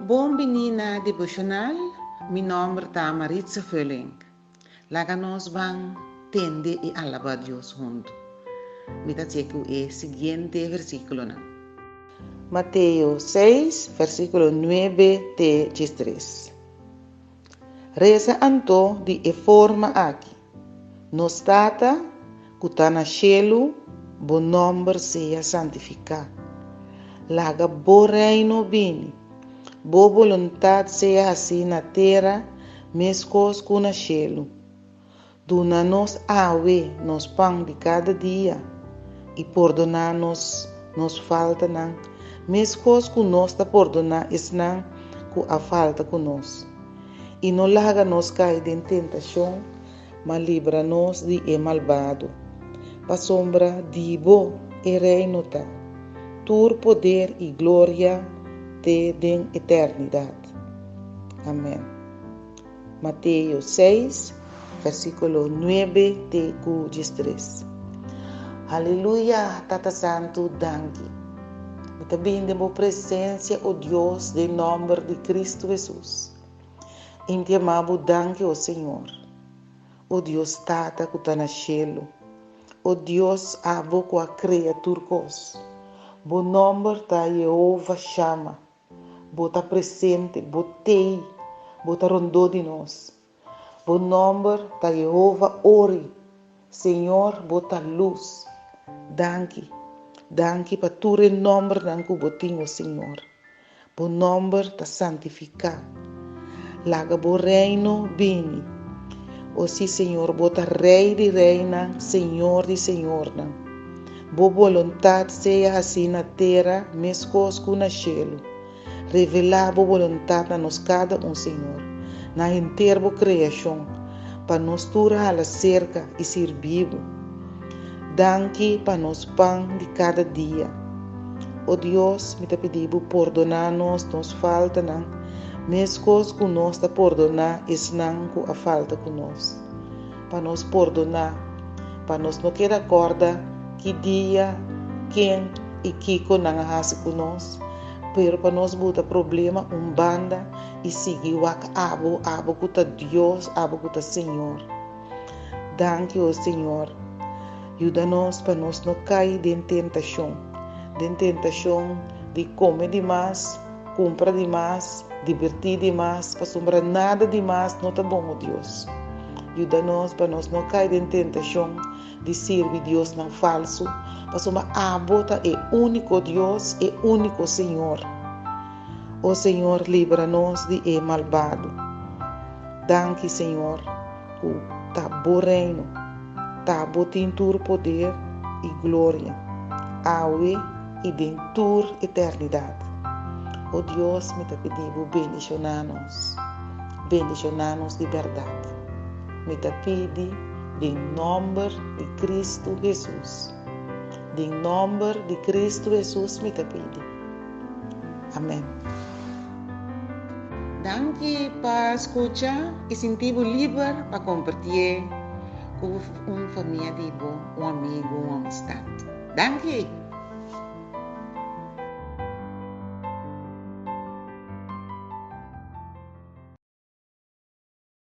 Bon bini na devocional. Mi nomber ta Maritza Vulling. Laga nos ban tende i alaba Dios huntu. Mi ta check e siguiente versiculonan. Mateo 6, versiculo 9 te 13. Resa anto di e forma aki: Nos Tata ku ta na shelu, bo nòmber sea santifiká. Laga bo reino bini. Bo boluntat sea hasí na tera meskos ku na shelu. Duna nos awe nos pan di kada dia, i pordoná nos nos faltanan, meskos ku nos ta pordoná esnan ku a falta ku nos. I no laga nos kai den tentashon, ma libra nos di e malbado. Pasobra di bo e reino ta, tur poder i gloria te den eternidat. Amèn. Mateo 6, versíkulo 9 te ku 13. Aleluya, Tata Santu, danki. Mi ta bin den bo presensia, o Dios, den nòmber di Kristu Hesus. I mi ta yama bo danki, o Señor. O Dios Tata ku ta na shelu. O Dios, abo ku a krea tur kos. Bo nòmber ta Yehova Shama. Bo ta presente, bo t'ei, bo ta rondó di nos. Bo nòmber ta Yehova Ori. Señor, bo ta lus. Danki. Danki pa tur e nòmbernan ku bo tin, o Señor. Bo nòmber ta santifiká. Laga bo reino bini. O sí, Señor, bo ta Rei di reinan, Señor di señornan. Bo boluntat sea hasí na tera meskos ku na shelu. Revelá bo boluntat na nos kada un, Señor, na henter bo kreashon, pa nos tur hala serka i sirbi bo. Danki pa nos pan di kada dia. O Dios, mi ta pidi bo pordoná nos nos faltanan, meskos ku nos ta pordoná esnan ku a falta ku nos. Pa nos pordoná, pa nos no keda kòrda ki dia, ken i kiko nan a hasi ku nos, pero pa nos buta problema un banda i sigui wak abo, abo ku ta Dios, abo ku ta Señor. Danki, o Señor. Yuda nos pa nos no kai den tentashon, den tentashon di kome di mas, kumpra di mas, dibertí di mas, pasobra nada di mas no ta bon, o Dios. Yuda nos pa nos no kai den tentashon di sirbi diosnan falsu, pasobra abo ta e úniko Dios, e úniko Señor. O Señor, libra nos di e malbado. Danki, Señor, ku ta bo reino, ta bo tin tur poder i gloria, awe i den tur eternidat. O Dios, mi ta pidi bo bendishoná nos, bendishoná nos di bèrdat. Mi ta pidi den nòmber di Kristu Hesus. Den nòmber di Kristu Hesus mi ta pidi. Amèn. Danki pa skucha i sinti bo liber pa kompartié ku un famia di bo, un amigu, un amistat. Danki!